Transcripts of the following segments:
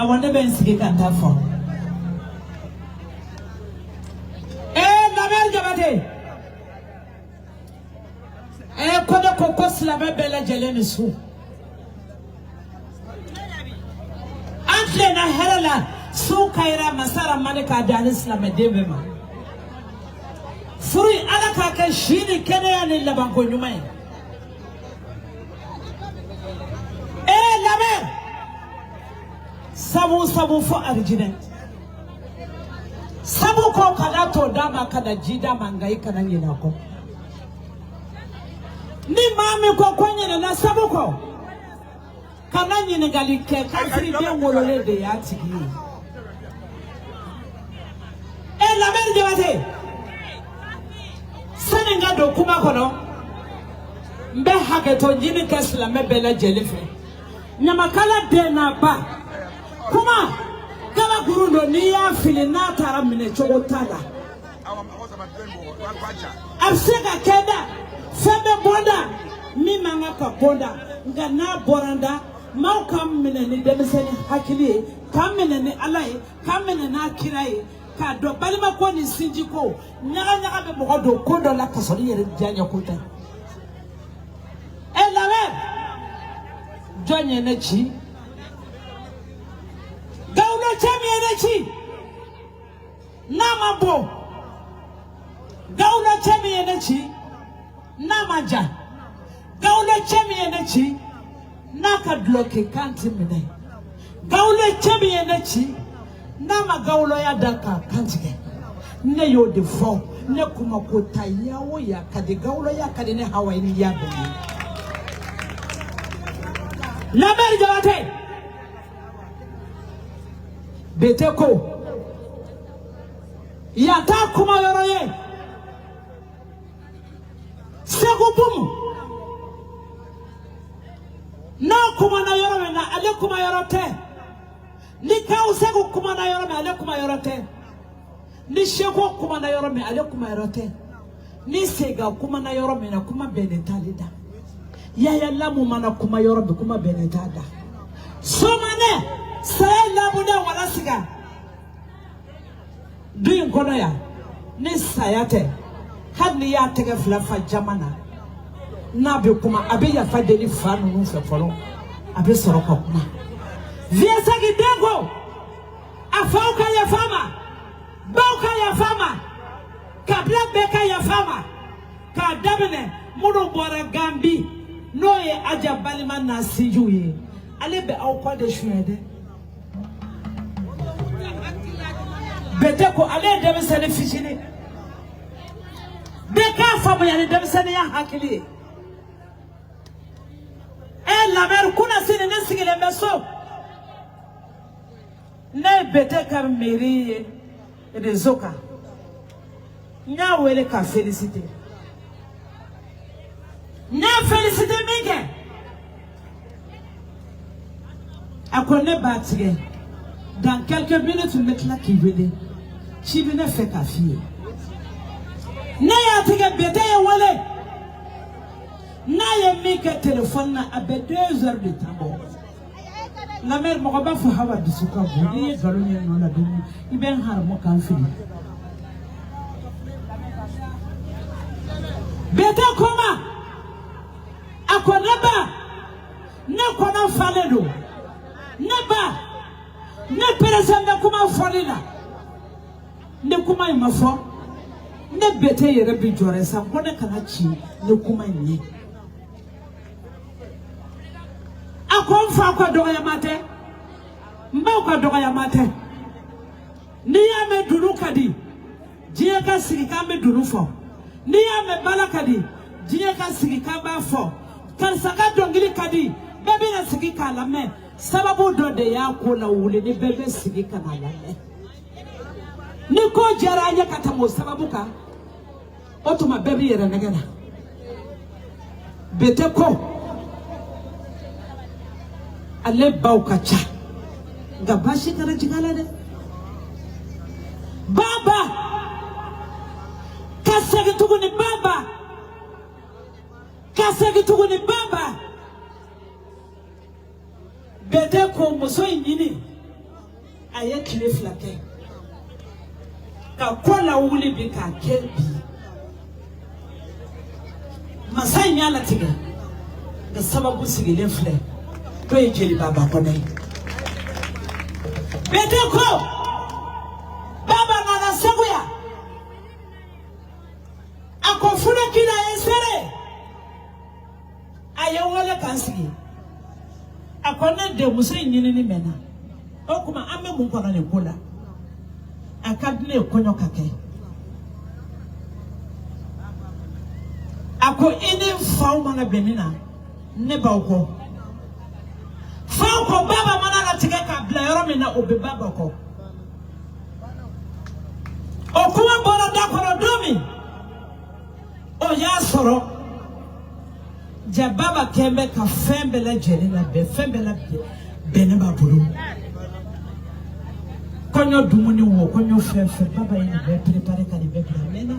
Awɔ, ne bɛ n sigi ka n ta fɔ. Ee, Lamɛri Jabate, ee, ko ne ko ko silamɛ bɛɛ lajɛlen ni su. An tilenna hɛrɛ la, su kayira masa Ramani k'a di ani silamɛden bɛɛ ma. Furu in, Ala k'a kɛ si ni kɛnɛya ni labanko ɲuman ye. Ee, lamɛn, sabu sabu fo arijinɛ sabu ko kana to d'a ma, kana ji d'a ma, nka i kana ɲinɛ a kɔ. Ni maa min ko ko ɲinɛna sabu kɔ, kana ɲininkali kɛ, kafiriden wololen de y'a tigi ye. E, Lamɛri Jabate, sani n ka don kuma kɔnɔ, n bɛ hakɛto ɲini kɛ silamɛ bɛɛ lajɛlen fɛ. Ɲamakala den n'a ba, kuma kabakuru don, n'i y'a fili n'a taara, minɛ cogo t'a la. A bɛ se ka kɛ da fɛn bɛ bɔ da min man kan ka bɔ da, nka n'a bɔra n da, maaw ka minɛ ni denmisɛnnin hakili ye, k'a minɛ ni Ala ye, k'a minɛ n'a kira ye, k'a dɔn balimako ni sinjiko ɲaga ɲaga bɛ mɔgɔ don ko dɔ la ka sɔrɔ i yɛrɛ diyaɲɛ ko tɛ. E, lamɛn, jɔn ye ne ci? Gawulo cɛ min ye ne ci n'a ma bon, gawulo cɛ min ye ne ci n'a ma ja, gawulo cɛ min ye ne ci n'a ka dulɔki kan ti minɛ, gawulo cɛ min ye ne ci n'a ma gawuloya da k'a kan tigɛ, ne y'o de fɔ. Ne kuma ko ta ya o ya ka di, gawuloya ka di ne Hawa ye ni ya bɛɛ ye. Lamɛri Jabate, Bete ko yan t'a kuma yɔrɔ ye. Segu Bumu n'a kumana yɔrɔ min na, ale kuma yɔrɔ tɛ. Ni Kaw Segu kumana yɔrɔ min, ale kuma yɔrɔ tɛ. Ni Seko kumana yɔrɔ min, ale kuma yɔrɔ tɛ. Ni Sega kumana yɔrɔ min na, kuma bɛnnen t'ale da. Yaya Lamu mana kuma yɔrɔ min, kuma bɛnnen t'a da. Somanɛ saya labuda wala siga du in kɔnɔ yan, ni saya tɛ, hali n'i y'a tɛgɛ fila fa jama na, n'a bɛ kuma, a bɛ yafa deli fa ninnu fɛ fɔlɔ, a bɛ sɔrɔ ka kuma. Vieux den ko a faw ka yafa a ma, baw ka yafa a ma, kabila bɛɛ ka yafa a ma, k'a daminɛ minnu bɔra Gambi, n'o ye Aja balima n'a sinjiw ye. Ale bɛ aw kɔ de suɲɛ dɛ. Bete ko ale ye denmisɛnnin fitinin, bɛɛ k'a faamuya ni denmisɛnninya hakili ye. E, lamɛri, kunna sini ne sigilen bɛ so, ne ye Bete ka mairie ye réseau kan, n y'a wele ka féliciter. N y'a féliciter min kɛ, a ko ne b'a tigɛ, dans quelques minutes n bɛ tila k'i wele, ci bɛ ne fɛ k'a f'i ye. Ne y'a tigɛ, Bete ye wele n'a ye min kɛ téléphone na, a bɛ 2 heures de temps bɔ. Lamɛn, mɔgɔ b'a fɔ Hawa dusu ka bon. N'i ye nkalon ye nɔ la don, i bɛ n haramu kan fili. Bete kuma, a ko ne ba, ne kɔnɔ falen don. Ne ba, ne peresɛn bɛ kuma fɔli la. Ni kuma in ma fɔ, ne Bete yɛrɛ bi jɔrɛ sa ko ne kana ci ni kuma in ye. A ko n fa ka dɔgɔyama tɛ, n baw ka dɔgɔyama tɛ. N'i y'a mɛn dunu ka di, diɲɛ ka sigi k'an bɛ dunu fɔ. N'i y'a mɛn bala ka di, diɲɛ ka sigi k'an b'a fɔ. Karisa ka dɔnkili ka di, bɛɛ bɛna sigi k'a lamɛn. Sababu dɔ de y'a ko lawuli ni bɛɛ bɛ sigi ka n'a lamɛn. Ni ko diyara an ye ka tɛmɛ o sababu kan, o tuma bɛɛ b'i yɛrɛ nɛgɛ la. Bete ko ale baw ka ca, nka baasi kana jigin a la dɛ. Baba ka segin tuguni, baba ka segin tuguni, baba. Bete ko muso in ɲini. A ye tile 2 kɛ ka ko lawuli bi k'a kɛ bi. Masa in y'a latigɛ nka sababu sigilen filɛ n'o ye Jeliba Bakɔnɛ ye. Bɛɛ ko Baba nana Segu yan, a ko funɛ k'i la ye seere, a ye n wele k'an sigi. A ko ne denmuso in ɲinini mɛnna, o tuma an bɛ mun kɔnɔ nin ko la? A ka di ne ye kɔɲɔ ka kɛ. A ko i ni n faw mana bɛn min na, ne b'aw kɔ. Faw ko Baba mana latigɛ k'a bila yɔrɔ min na, o bɛ Baba kɔ. O kuma bɔra da kɔnɔ don min, o y'a sɔrɔ ja Baba kɛn bɛ ka fɛn bɛɛ lajɛlen labɛn, fɛn bɛɛ labɛnnen b'a bolo. Kɔɲɔ dumuni wo, kɔɲɔ fɛn fɛn, Baba ye nin bɛɛ préparé ka nin bɛɛ bila a mɛnna.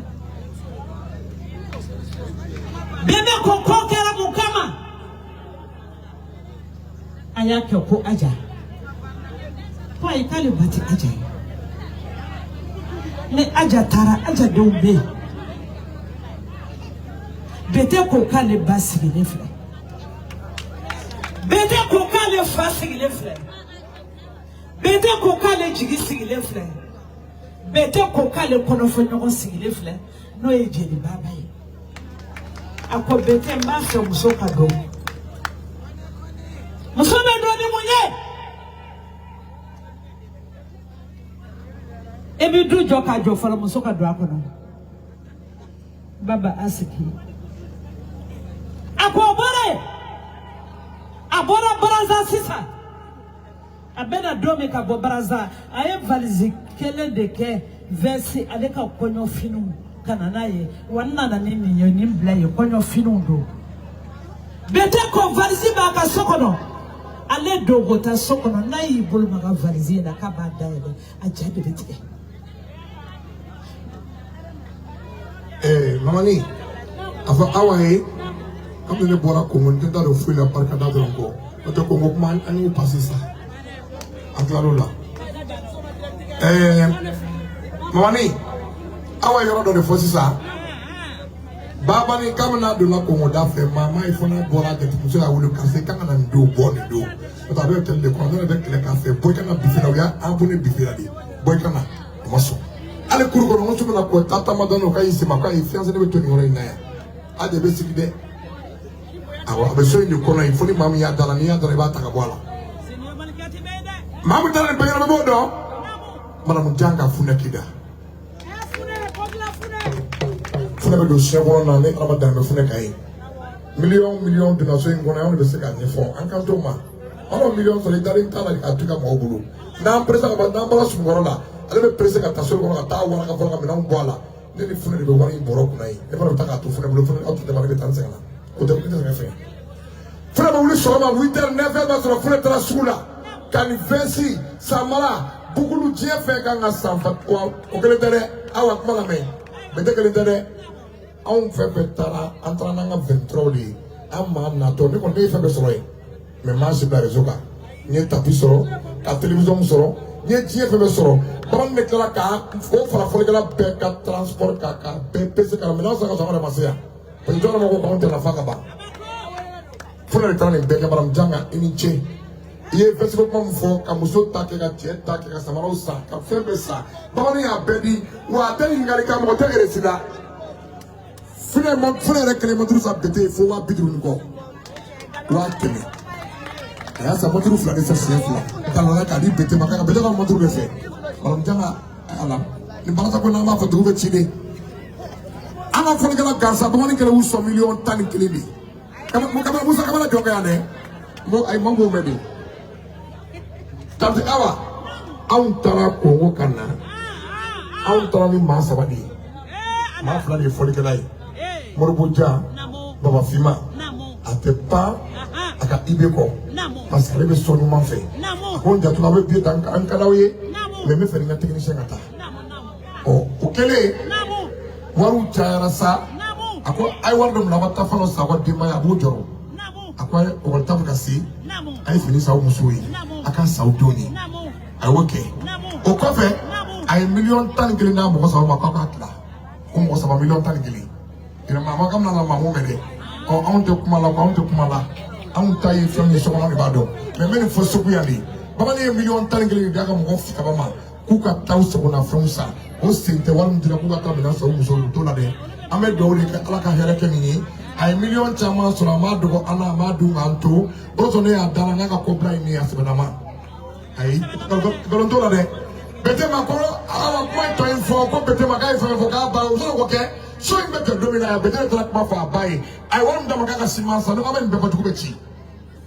Bɛɛ bɛ ko ko kɛra mun kama? A y'a kɛ ko Aja ko ayi, k'ale ba tɛ Aja ye. Ni Aja taara, Aja denw bɛ yen. Bɛtɛ ko k'ale ba sigilen filɛ, Bɛtɛ ko k'ale fa sigilen filɛ, Bɛtɛ ko k'ale jigi sigilen filɛ, Bɛtɛ ko k'ale kɔnɔfɔɲɔgɔn sigilen filɛ, n'o ye Jeli Baba ye. A ko Bɛtɛ, n b'a fɛ muso ka don. Muso bɛ don ni mun ye? E bɛ du jɔ k'a jɔ fɔlɔ, muso ka don a kɔnɔ. Baba a sigi. A ko o bɔra yen, a bɔra Baraza sisan. A bɛna don min ka bɔ Baraza, a ye valise kelen de kɛ veste ale ka kɔɲɔfiniw ka na n'a ye. Wa n nana ni nin ye, nin bila yen, kɔɲɔfiniw don. Bɛtɛ ko valise b'a ka so kɔnɔ, ale dogo ta so kɔnɔ, n'a y'i bolo maga valise in na k'a b'a dayɛlɛ, a ja de bɛ tigɛ. Mamani, a fɔ Awa ye, kabini ne bɔra Kongo, n tɛ da don foyi la barika da dɔrɔn kɔ. N'o tɛ Kongo kuma an y'o passé sa, an tilal'o la. Mamani, Awa ye yɔrɔ dɔ de fɔ sisan. Baba ni kabini n'a donna Kongo da fɛ, mama ye fana bɔra jatigimuso y'a wele karisa i kan ka na nin don, bɔ nin don. N'o tɛ a bɛ hôtel de kɔnɔ, ne yɛrɛ bɛ kɛlɛ k'a fɛ, bɔ i ka na bife la, u y'a abonné bife la de, bɔ i ka na, o ma sɔn. Hali kuru kɔnɔ, muso bɛna kɔ taa taama dɔɔnin, o ka y'i sema k'a ye fiancé, ne bɛ to nin yɔrɔ in na yan. A de bɛ sigi dɛ. Awɔ, a bɛ so in de kɔnɔ yen, fo ni maa min y'a da la, n'i y'a da la, i b'a ta ka bɔ a la. Maa min taara nin bɛɛ ɲɛnabɔ, b'o dɔn. Madame Janga funɛ k'i da. Funɛ bɛ don siɲɛ kɔnɔ na, ne Ala ma dan bɛ funɛ kan ye. Miliyɔn miliyɔn donna so in kɔnɔ, anw de bɛ se k'a ɲɛfɔ, an kan t'o ma. An ma miliyɔn sɔrɔ, i dalen t'a la k'a to i ka mɔgɔw bolo. N'an pressé ka ban, n'an bɔra sununkɔrɔ la, ale bɛ pressé ka taa so kɔnɔ ka taa wara ka fɔlɔ ka minɛnw bɔ a la. Ne ni funɛ de bɛ wari in bɔrɔ kunna yen. Ne fana bɛ taa k'a to funɛ bolo, funɛ aw tun tɛ ne bɛ taa n sɛgɛn na. O tɛ ne tɛ sɛgɛn fɛn. Funɛ bɛ wuli sɔgɔma 8 heures 9 heures b'a sɔrɔ funɛ taara sugu la. Ka nin vɛnsi, samara, bukulu, diɲɛ fɛn kan ka san fa wa o kelen tɛ dɛ. Awa kuma lamɛn, bɛɛ tɛ kelen tɛ dɛ. Anw fɛn fɛn taara, an taara n'an ka 23 de ye. An maa natɔ, ne kɔni ne ye fɛn bɛɛ sɔrɔ yen. Mais n m'a si bila réseau kan. N ye tapis sɔrɔ, ka télévision sɔrɔ, n ye diɲɛ fɛn bɛɛ sɔrɔ. Bagan de tilala ka o fara fɔlikɛla bɛɛ ka transport kan k'a bɛɛ pese ka na minɛn san ka sɔrɔ an yɛrɛ ma se yan. Parce que jɔn ma ko k'anw tɛ nafa ka ban. Fo de taara nin bɛɛ kɛ. Madame Janga, i ni ce. I ye veste ko kuma min fɔ, ka muso ta kɛ, ka cɛ ta kɛ, ka samaraw san, ka fɛn bɛɛ san. Bamananw y'a bɛɛ di, wa a tɛ ɲininkali kɛ, mɔgɔ tɛ eresi la. Funɛ ma funɛ yɛrɛ kelen moto san bɛɛ tɛ yen fo 50,000 ni kɔ. 100,000. A y'a san moto 2 de san siɲɛ 2. Ka nana k'a di Bɛtɛ ma, k'a ka Bɛtɛ ka moto de fɛ. Madame Janga, ala nin balasa ko n'an b'a fɔ dugu bɛ ci de. An ka fɔlikɛla gansan bamanan kɛlen y'u sɔn miliyɔn 11 de. Kaba Musa Kamara jɔ kɛ yan dɛ. Mo ayi man b'o mɛn de. Tanti Awa, anw taara Kongo ka na. Anw taara ni maa 3 de ye. Maa 2 de ye fɔlikɛla ye. Moribo Dia, Baba Fima, a tɛ pan a ka IB kɔ. Parce que ale bɛ so ɲuman fɛ. A ko n jatula, aw bɛ biye ta, an ka d'aw ye. Mais n bɛ fɛ ni n ka technicien ka taa. Ɔ o kɛlen, wariw cayara sa. A ko a ye wari dɔ minɛ, aw ka taa fɛn dɔ san aw ka denbaya, a b'o jɔrɔ. A ko a ye ekɔli ta bɛ ka se, a ye fini san aw musow ye, a ka san aw denw ye. A y'o kɛ. O kɔfɛ a ye 11 miliyɔn d'a mɔgɔ saba ma k'a k'a tila o mɔgɔ saba 11 miliyɔn. Yɛrɛma ma kam na maamu mɛn dɛ. Ɔ, anw tɛ kuma la, anw tɛ kuma la, anw ta ye fɛn min ye so kɔnɔ de b'a dɔn. Mɛ n bɛ nin fɔ Segu yan de, Babani ye 11 miliyɔn de d'a ka mɔgɔ saba ma k'u ka taa u sagona fɛnw san. O sen tɛ wari min dira k'u ka taa minɛn san u musow t'o la dɛ. An bɛ dugawu de kɛ, Ala ka hɛrɛ kɛ nin ye. A ye miliyɔn caman sɔrɔ, a m'a dogo an na, a m'a dun k'an to o kosɔn. Ne y'a da la n'a ka ko bila ye nin ye, a sɛbɛnnama. Ayi, nkalon t'o la dɛ. Bɛtɛ ma ko ala kuma in tɔ in fɔ ko Bɛtɛ ma k'a ye fɛn fɔ k'a ba o sɔrɔ k'o kɛ so in bɛ jɔ don min na, Bɛtɛ de taara kuma fɔ a ba ye. A ye wari min d'a ma k'a ka siman san, ne ko an bɛ nin bɛɛ fɔ, dugu bɛ ci.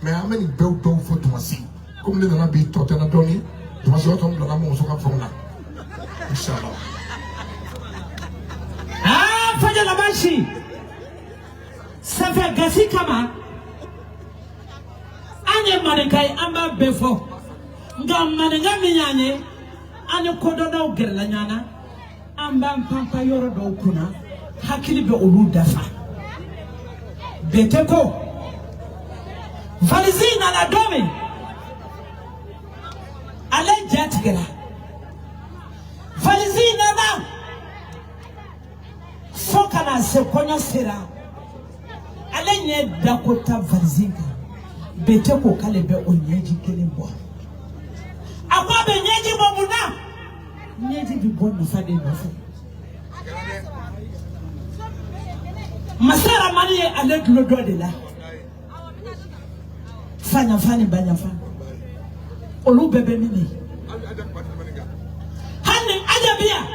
Mɛ an bɛ nin bɛɛ dɔw fɔ Dumasi komi ne nana bi tɔ tɛ na dɔɔni. Dumasi o y'a sɔrɔ n bilala n muso ka fɛnw na, inshallah. Aa, Fajalaba si sanfɛ gasi kama, an ye maninka ye, an b'a bɛɛ fɔ. Nka maninka min y'an ye, an ni kodɔnnaw gɛrɛla ɲɔgɔn na, an b'an panpan yɔrɔ dɔw kunna, hakili bɛ olu dafa. Bɛtɛ ko valise nana don min, ale ja tigɛra. Valise nana fo ka na se kɔɲɔ sera, ale ɲɛ dako ta valise kan. Bɛtɛ ko k'ale bɛ o ɲɛji kelen bɔ. A ko a bɛ ɲɛji bɔ mun na? Ɲɛji bɛ bɔ nafa de nɔfɛ. Masa Ramani ye ale dulo dɔ de la, fa ɲafa ni ba ɲafa, olu bɛɛ bɛ min de hali ni Aja bi yan.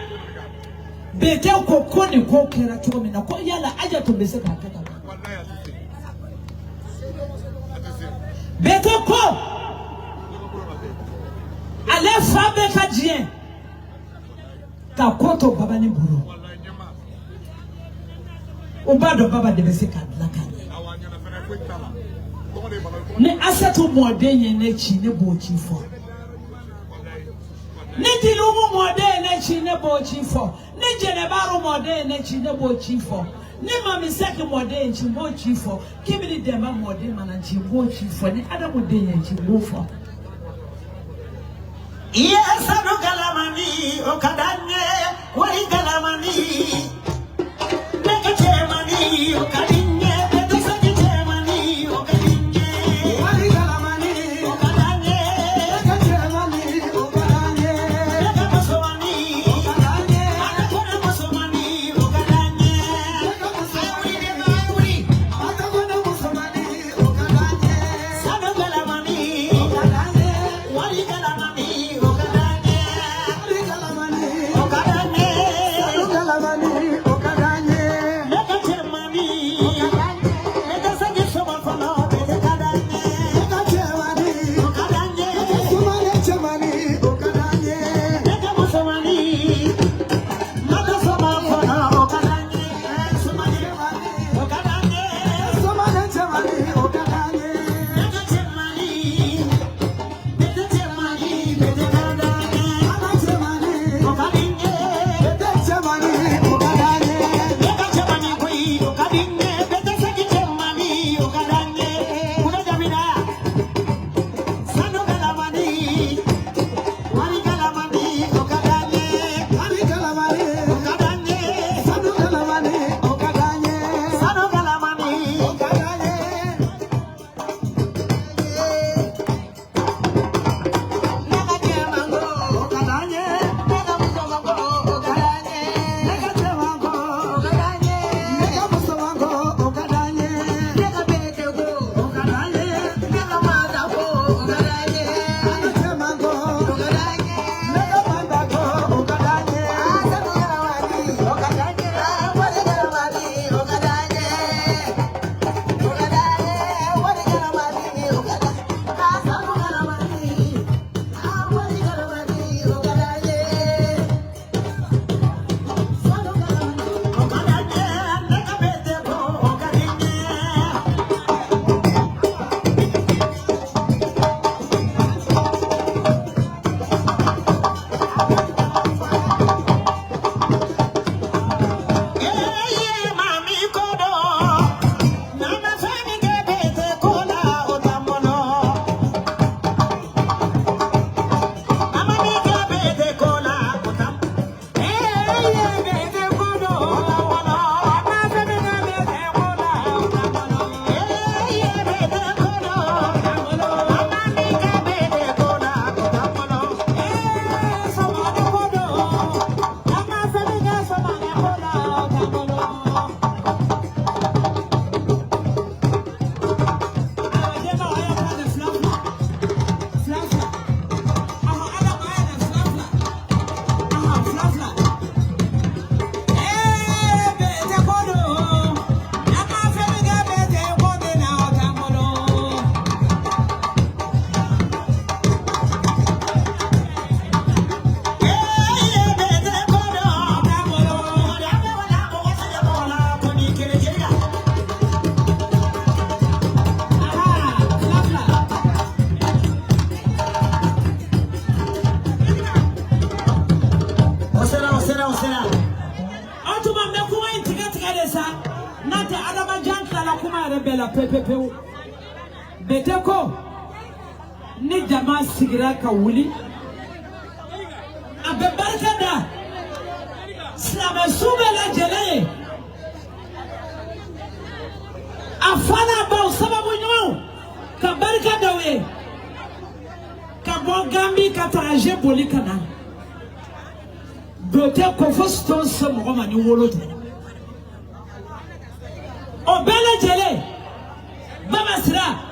Bɛtɛ ko ko nin ko kɛra cogo min na, ko yala Aja tun bɛ se k'a kɛ tan? Bɛtɛ ko ale fa bɛ ka diɲɛ ka ko to Babani bolo, u b'a dɔn Baba de bɛ se k'a dilan k'a ɲɛ. Ni Asatu mɔden ye ne ci, ne b'o ci fɔ. Ni Dilumu mɔden ye ne ci, ne b'o ci fɔ. Ni Jɛnɛbaru mɔden ye ne ci, ne b'o ci fɔ. Ni Mamisɛki mɔden ye ci, n b'o ci fɔ. Kibiri Dɛnba mɔden mana ci, n b'o ci fɔ. Ni Adamu den ye ci, n b'o fɔ. I ye sanu galamani, o ka d'an ye, wari galamani, nɛgɛ cɛmani, o ka di n ye, bɛtɛsɛki cɛmani, o ka di n ye. Wari galamani, o ka d'an ye, nɛgɛ cɛmani, o ka d'an ye, nɛgɛ musomani, o ka d'an ye, a kɔnɔ musomani, o ka d'an ye. Nɛgɛ A ye wuli musomani, de, a ye wuli. A tɔgɔ musomani, o ka d'an ye, Sanu galamani, o ka d'an ye, wari galamani, o ka d'an ye, wari galamani, o ka d'an ye. Sanu galamani, tɛ Adamajan tilala kuma yɛrɛ bɛɛ la pewu-pewu. Bete ko ni jama sigira ka wuli a bɛ barika da silamɛ su bɛɛ lajɛlen ye a fa n'a baw sababu ɲumanw ka barika da u ye ka bɔ Gambi ka trajet boli ka na Dote ko fo stone se mɔgɔ ma ni wolo tɛ o bɛɛ lajɛlen Baba Sira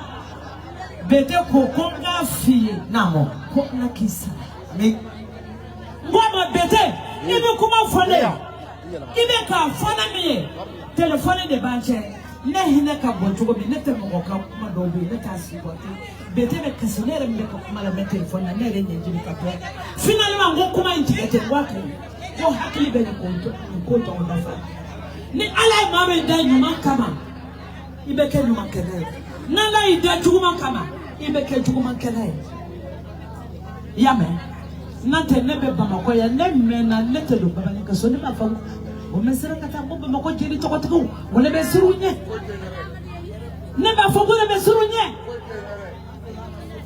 Bete ko ko n k'a f'i ye Naamu. ko Ala k'i sara Ami. n ko a ma Bete i bɛ kuma fɔ ne ye i bɛ k'a fɔ ne min ye telefɔni de b'an cɛ ne hinɛ ka bon cogo min ne tɛ mɔgɔ ka kuma dɔw bɛ yen ne t'a supporter Bete bɛ kasi ne yɛrɛ min bɛ ka kuma lamɛn telefɔni na ne yɛrɛ ɲɛji bɛ ka bɔ finalement n ko kuma in tigɛ ten n ko a ka ɲi ko hakili bɛ nin ko tɔw dafa ni Ala ye maa min da ɲuman kama i bɛ kɛ ɲumankɛla ye n'Ala y'i da juguman kama i bɛ kɛ jugumankɛla ye i y'a mɛn n'o tɛ ne bɛ Bamakɔ yan ne mɛnna ne tɛ don babani ka so ne b'a fɔ o bɛ siran ka taa ko Bamakɔ jeli tɔgɔtigiw o de bɛ siran u ɲɛ ne b'a fɔ ko ne bɛ siran u ɲɛ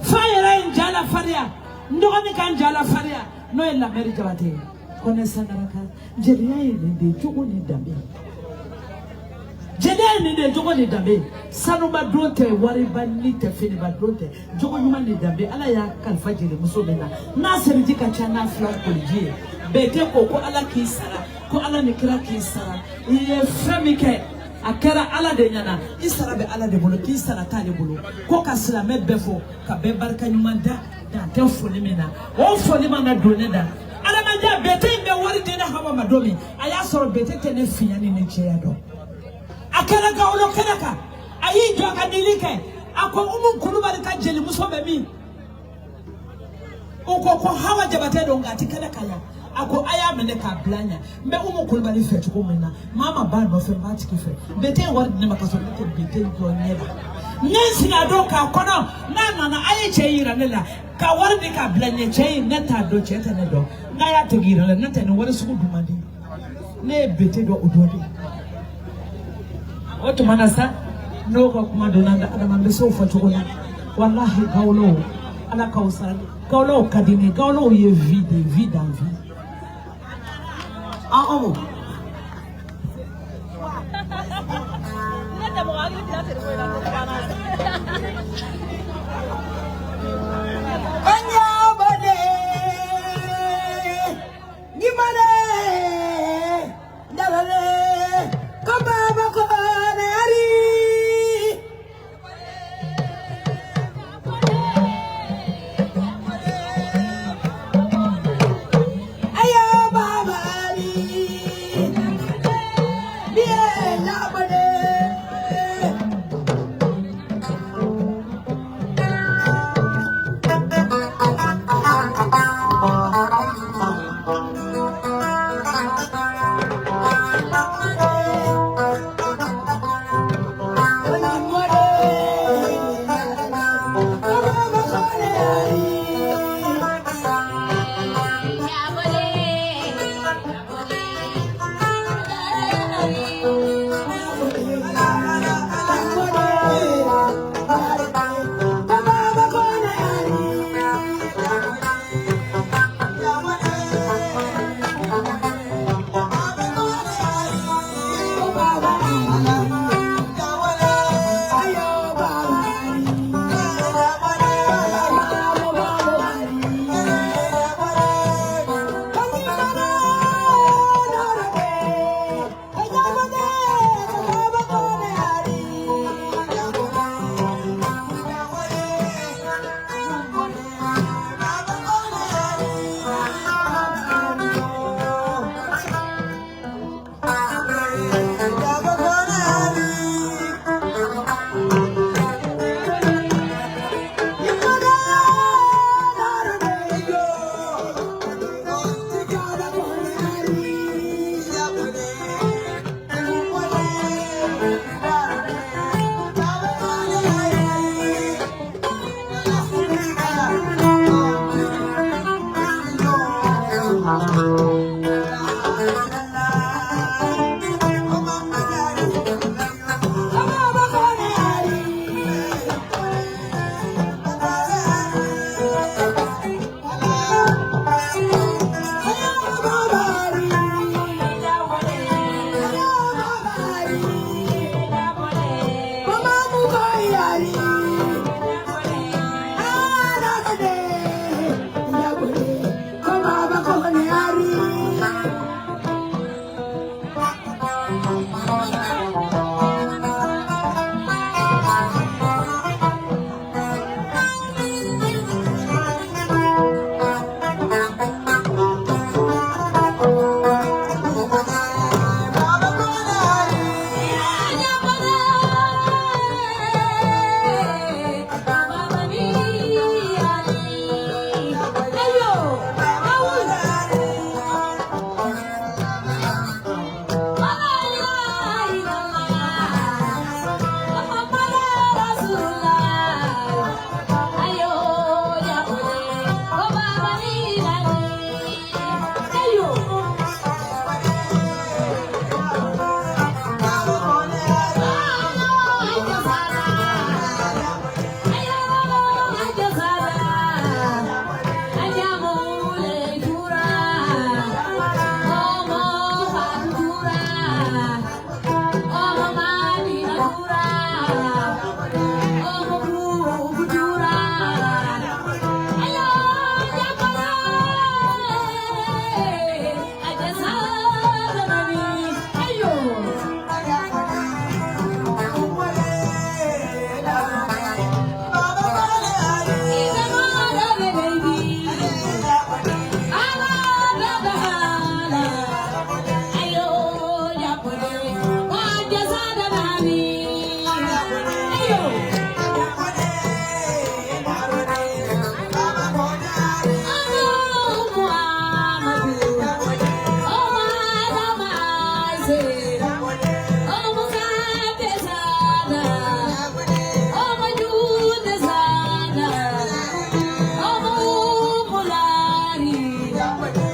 fa yɛrɛ ye n ja lafarinya n dɔgɔnin ka n ja lafarinya n'o ye Lamɛri Jabate ye ko ne Sangaraka jeliya ye nin de ye jogo ni danbe jeliya ye nin de ye jogo ni danbe sanuba don tɛ wariba ni tɛ finiba don tɛ jogo ɲuman ni danbe Ala y'a kalifa jelimuso min na n'a seliji ka ca n'a fila koliji ye Bete ko ko Ala k'i sara ko Ala ni kira k'i sara i ye fɛn min kɛ a kɛra Ala de ɲɛna i sara bɛ Ala de bolo k'i sara t'ale bolo ko ka silamɛ bɛɛ fo ka bɛɛ barika ɲuman da dan tɛ foli min na o foli mana don ne da Adamadenya Bete in bɛ wari di ne Hawa ma don min a y'a sɔrɔ Bete tɛ ne finya ni ne jɛya dɔn a kɛra gawlo kɛnɛ kan a y'i jɔ ka deli kɛ a ko Umu Kulubali ka jelimuso bɛ min u ko ko Hawa Jabate don nka a ti kɛnɛ kan yan a ko a y'a minɛ k'a bila ɲɛ n bɛ Umu Kulubali fɛ cogo min na maa ma b'a nɔfɛ n b'a tigi fɛ Bete ye wari di ne ma ka sɔrɔ ne tɛ Bete dɔn ɲɛ la n ye n sigi a don k'a kɔnɔ n'a nana a ye cɛ yira ne la ka wari di k'a bila ɲɛ cɛ in ne t'a dɔn cɛ tɛ ne dɔn n'a y'a tigi yira ne la ne tɛ nin wari sugu dun man di ne ye Bete dɔn o dɔn de o tuma na sa n'o ka kuma donna n da Adama n bɛ se o fɔ cogo la walahi gawlow Ala k'aw sara gawlow ka di ne ye gawlow ye vie de vie dans vie. An Umu. Ne tɛ mɔgɔ hakili bila telefɔni na ne banna. Anyabade, nyimane, ndarale, kobaba kone ari. Ayo baba ari, biye nyabade. Lambade.